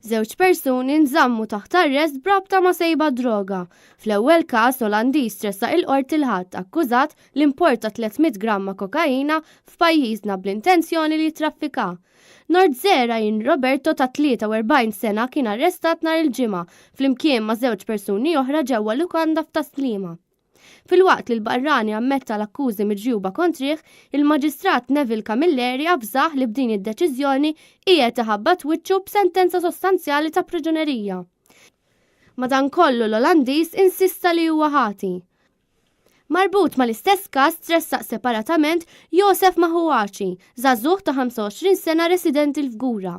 Żewġ persuni nżammu taħt arrest b'rabta ma' sejba droga. Fl-ewwel każ, Olandiż tressaq il-Qorti l-Ħadd akkużat li importa 300 gramma kokaina f'pajjiżna bl-intenzjoni li jittraffika. Nordzerain Roberto ta' 43 sena kien arrestat nhar il-Ġimgħa flimkien ma' żewġ persuni oħra ġewwa lukanda f'Tas-Sliema. Filwaqt li l-barrani ammetta l-akkużi miġjuba kontrih, il-Maġistrat Neville Camilleri avżah li b'din id-deċiżjoni qiegħed iħabbat wiċċu b'sentenza sostanzjali ta' priġunerija. Madankollu l-Olandiż insista li huwa ħati. Marbut mal-istess każ tressaq separatament Josef Mahuachi, żagħżugħ ta' 25 sena residenti l-Fgura.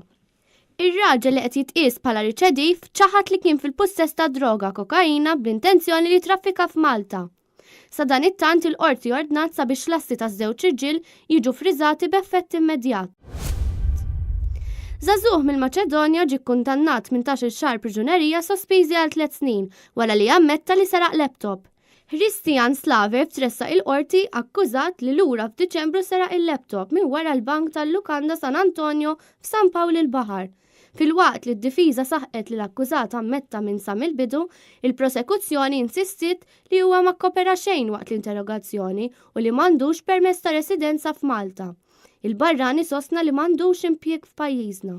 Ir-raġel li qed jitqies bħala riċediv ċaħad li kien fil-pussess ta' droga kokaina bl-intenzjoni li jittraffika f'Malta. Sadanittant il-Qorti ordnat sabiex l-assi taż-żewġ irġiel jiġu friżati b'effett immedjat. Żagħżugħ mill-Maċedonja ġie kkundannat 18-il xahar priġunerija sospiżi għal tliet snin wara li ammetta li seraq laptop. Hristijan Slavev tressaq il-Qorti akkużat li lura f'Diċembru seraq il-laptop minn wara l-bank tal-lukanda San Antonio f'San Pawl il-Baħar. Filwaqt li d-difiża saħqet li l-akkużat ammetta minn sa mill-bidu, il-prosekuzzjoni insistiet li huwa ma kkopera xejn waqt l-interrogazzjoni u li m'għandux permess ta' residenza f'Malta. Il-barrani sostna li m'għandux impjieg f'pajjiżna.